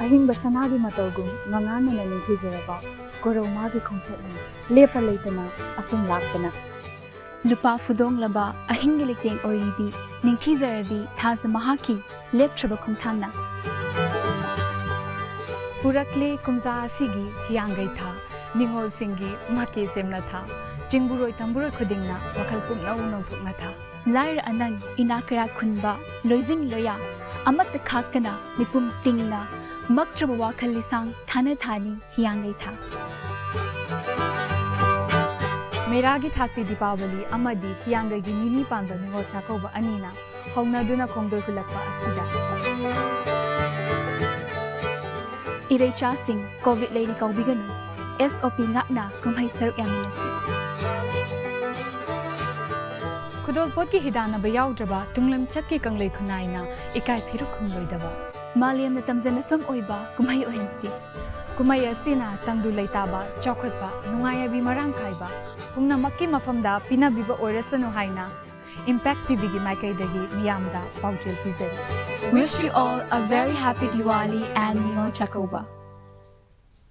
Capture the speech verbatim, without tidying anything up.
ꯑꯍꯤꯡꯕ ꯁꯅꯥꯒꯤ ꯃꯇꯧꯒꯨꯝ ꯉꯉꯥꯟꯅꯅ ꯅꯤꯡꯊꯤꯖꯔꯕ ꯀꯣꯔꯧ ꯃꯥꯒꯤ ꯈꯣꯡꯆꯠꯅꯤ ꯂꯦꯞꯄ ꯂꯩꯇꯅ ꯑꯁꯨꯝ ꯂꯥꯛꯇꯅ꯫ ꯂꯨꯄꯥ ꯐꯨꯗꯣꯡꯂꯕ ꯑꯍꯤꯡꯒꯤ ꯂꯩꯇꯦꯡ ꯑꯣꯏꯔꯤꯕꯤ ꯅꯤꯡꯊꯤꯖꯔꯕꯤ ꯊꯥꯖ ꯃꯍꯥꯛꯀꯤ ꯂꯦꯞꯇ꯭ꯔꯕ ꯈꯣꯡꯊꯥꯡꯅ꯫ ꯄꯨꯔꯛꯂꯦ ꯀꯨꯝꯖꯥ ꯑꯁꯤꯒꯤ ꯍꯤꯌꯥꯡꯒꯩ ꯊꯥ, ꯅꯤꯉꯣꯜꯁꯤꯡꯒꯤ ꯃꯀꯦ ꯁꯦꯝꯅ ꯊꯥ, ꯆꯤꯡꯕꯨꯔꯣꯏ ꯇꯝꯕꯨꯔꯣꯏ ꯈꯨꯗꯤꯡꯅ ꯋꯥꯈꯜ ꯄꯨꯝꯅꯧ ꯅꯧꯊꯣꯛꯅ ꯊꯥ꯫ ꯂꯥꯏꯔ ꯑꯅꯪ ꯏꯅꯥꯛ ꯀꯩꯔꯥꯛ ꯈꯨꯟꯕ ꯂꯣꯏꯖꯤꯡ ꯂꯣꯏꯌꯥ ꯑꯃꯠꯇ ꯈꯥꯛꯇꯅ ꯃꯤꯄꯨꯝ ꯇꯤꯡꯅ ꯃꯛꯇ꯭ꯔꯕ ꯋꯥꯈꯜ ꯂꯤꯁꯥꯡ ꯊꯥꯅ ꯊꯥꯅꯤ ꯍꯤꯌꯥꯡꯒꯩ ꯊꯥ꯫ ꯃꯦꯔꯥꯒꯤ ꯊꯥꯁꯤ ꯗꯤꯄꯥꯋꯂꯤ ꯑꯃꯗꯤ ꯍꯤꯌꯥꯡꯒꯩꯒꯤ ꯅꯤꯅꯤ ꯄꯥꯟꯕ ꯅꯤꯉꯣꯜ ꯆꯥꯛꯀꯧꯕ ꯑꯅꯤꯅ ꯍꯧꯅꯗꯨꯅ ꯈꯣꯡꯗꯣꯏ ꯍꯨꯜꯂꯛꯄ ꯑꯁꯤꯗ ꯏꯔꯩꯆꯥꯁꯤꯡ ꯀꯣꯚꯤꯗ ꯂꯩꯔꯤ ꯀꯧꯕꯤꯒꯅꯨ, ꯑꯦꯁ ꯑꯣ ꯄꯤ ꯉꯥꯛꯅ ꯀꯨꯝꯍꯩ ꯁꯔꯨꯛ ꯌꯥꯃꯤꯟꯅꯁꯤ꯫ ꯈꯨꯗꯣꯜꯄꯣꯠꯀꯤ ꯍꯤꯗꯥꯟꯅꯕ ꯌꯥꯎꯗ꯭ꯔꯕ ꯇꯨꯡꯂꯝꯆꯠꯀꯤ ꯀꯪꯂꯩ ꯈꯨꯟꯅꯥꯏꯅ ꯏꯀꯥꯏ ꯐꯤꯔꯨꯛ ꯈꯨꯝꯂꯣꯏꯗꯕ꯫ ꯃꯥꯂꯦꯝꯅ ꯇꯝꯖꯅꯐꯝ ꯑꯣꯏꯕ ꯀꯨꯝꯍꯩ ꯑꯣꯏꯍꯟꯁꯤ꯫ ꯀꯨꯝꯍꯩ ꯑꯁꯤꯅ ꯇꯪꯗꯨ ꯂꯩꯇꯥꯕ, ꯆꯥꯎꯈꯠꯄ, ꯅꯨꯡꯉꯥꯏ ꯌꯥꯏꯕꯤ ꯃꯔꯥꯡ ꯀꯥꯏꯕ ꯄꯨꯝꯅꯃꯛꯀꯤ ꯃꯐꯝꯗ ꯄꯤꯅꯕꯤꯕ ꯑꯣꯏꯔꯁꯅꯨ ꯍꯥꯏꯅ Impact ꯇꯤꯚꯤꯒꯤ ꯃꯥꯏꯀꯩꯗꯒꯤ ꯃꯤꯌꯥꯝꯗ ꯄꯥꯎꯖꯦꯜ ꯄꯤꯖꯔꯤ꯫ Wish you all a very happy Diwali and Ningol Chakkouba.